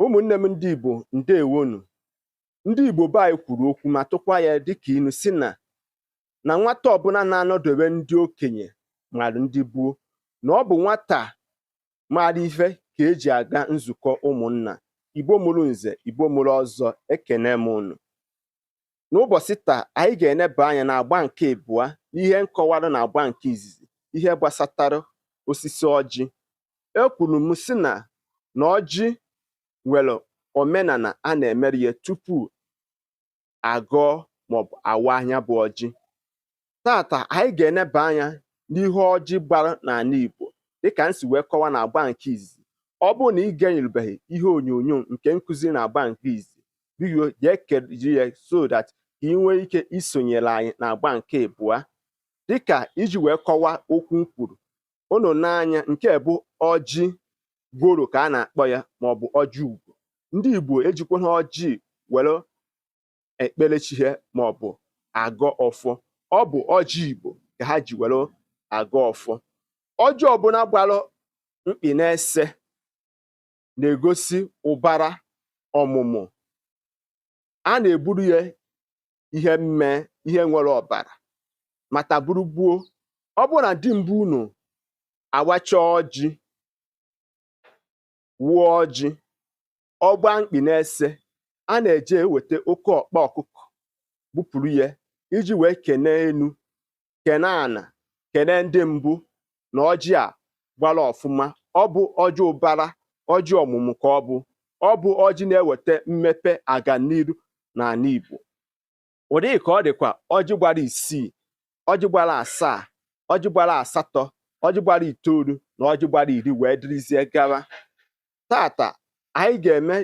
Ụmụnne m ndị Igbo, ndewonu. Ndị Igbo be anyị kwuru okwu ma tụkwa ya dịka inu si na nwata ọbụla na-anọdobe ndị okenye mara ndị gboo, na ọ bụ nwata mara ife ka eji aga nzukọ ụmụnna. Igbo mụrụ nze, Igbo mụrụ ọzọ, ekene m unu. N'ụbọchị taa, anyị ga-eneba anya n'agba nke ịbụa n'ihe nkọwarụ na agba nke izizi, ihe gbasatara osisi ọjị. Ekwuru m sị na ọjị nwere omenala a na-emere ya tupu agọọ maọbụ awa ya bụ ọjị. Tata anyị ga-eneba anya n'ihe ọjị gbara n'ala Igbo dịka m si wee kọwaa na agba nke izizi. Ọ bụrụ na ị genyụrụbeghị ihe onyonyo nke nkụzi na agba nke izizi, biko jee keji ya so that ka ị nwee ike isonyere anyị na agba nke ịbụa. Dịka iji wee kọwaa okwu m kwuru, unu n'anya nke bụ ọjị gworo ka a na-akpọ ya maọbụ ọjị ugo. Ndị Igbo ejikwana ọjị were ekpere chi ha maọbụ agọ ọfọ. Ọ bụ ọjị Igbo ka ha ji were agọ ọfọ. Ọjị ọbụla gbara mkpị na-ese na-egosi ụbara ọmụmụ. A na-egburu ya ihe mmee, ihe nwere ọbara mata buru gbuo. Ọ bụrụ na di mbụ unu awachaa ọjị, wụọ ọjị, ọ gbaa mkpị na-ese, a na-eje eweta oke ọkpa ọkụkọ gbupụrụ ya iji wee kenee enu, kenee ana, kenee ndị mbụ na ọjị a gbara ọfụma. Ọ bụ ọjị ụbara, ọjị ọmụmụ ka ọ bụ. Ọ bụ ọjị na-eweta mmepe aganiru n'ala Igbo. Ụdị ka ọ dịkwa ọjị gbara isii, ọjị gbara asaa, ọjị gbara asatọ, ọjị gbara itoolu na ọjị gbara iri wee dịrịzie gawa. Tata anyị ga-eme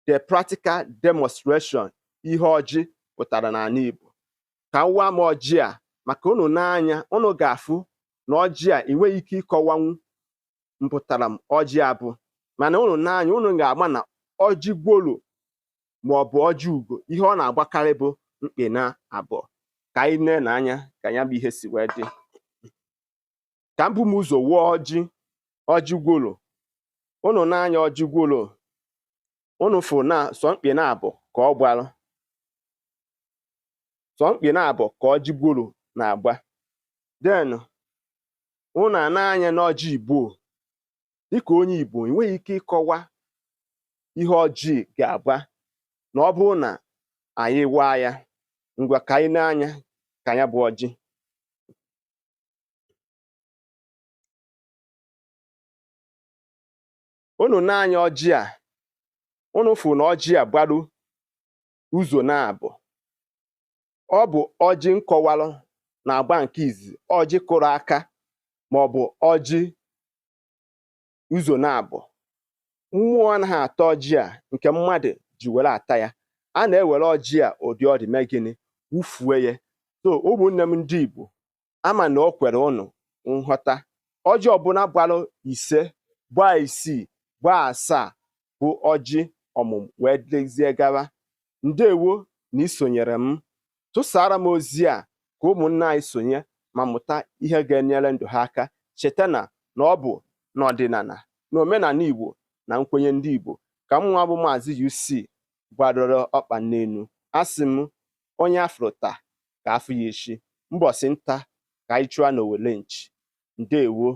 the practical demonstration ihe ọjị pụtara n'ala Igbo. Ka m waa m ọjị a maka unu n'anya, unu ga-afụ na ọjị a enweghị ike ịkọwanwu mpụtara m ọjị a bụ, mana unu n'anya unu ga-ama na ọjị gworo maọbụ ọjị ugo, ihe ọ na-agbakarị bụ mkpị na abụọ. Ka anyị nee n'anya ka ya bụ ihe si wee dị. Ka m bu m ụzọ wụọ ọjị, ọjị gworo. Unu n'anya ọjị gworo, unu fụ na sọ mkpị na abụọ ka ọ gbara, sọ mkpị na abụọ ka ọjị gworo na-agba. Then unu n'anya n'ọjị Igbo, dịka onye Igbo enweghị ike ịkọwa ihe ọjị ga-agba na ọ bụrụ na anyị waa ya. Ngwa, ka anyị nee anya ka ya bụ ọjị. Unu nee anya ọjị a, unu fụ na ọjị a gbaru ụzọ na-abụ. Ọ bụ ọjị nkọwalụ na agba nke izizi, ọjị kụrụ aka maọbụ ọjị ụzọ na-abụ. Mmụọ anaghị ata ọjị a nke mmadụ ji were ata ya. A na-ewere ọjị a ụdị ọ dị mee gịnị? Wụfuo ya. So ụmụnne m ndị Igbo, ama na o kwere unu nghọta. Ọjị ọbụla gbara ise, gbaa isii, gbaa asaa bụ ọjị ọmụmụ wee dịzie gawa. Ndewo na isonyere m. Tụsara m ozi a ka ụmụnne anyị sonye ma mụta ihe ga-enyere ndụ ha aka. Cheta na ọ bụ n'ọdịnala na omenala Igbo na nkwenye ndị Igbo ka m nwa bụ Maazị UC gbadoro ọkpa n'elu. Asị m onye afụrụ taa ka afụ ya echi. Mbọsị nta ka anyị chụọ n'owele nchi. Ndewo.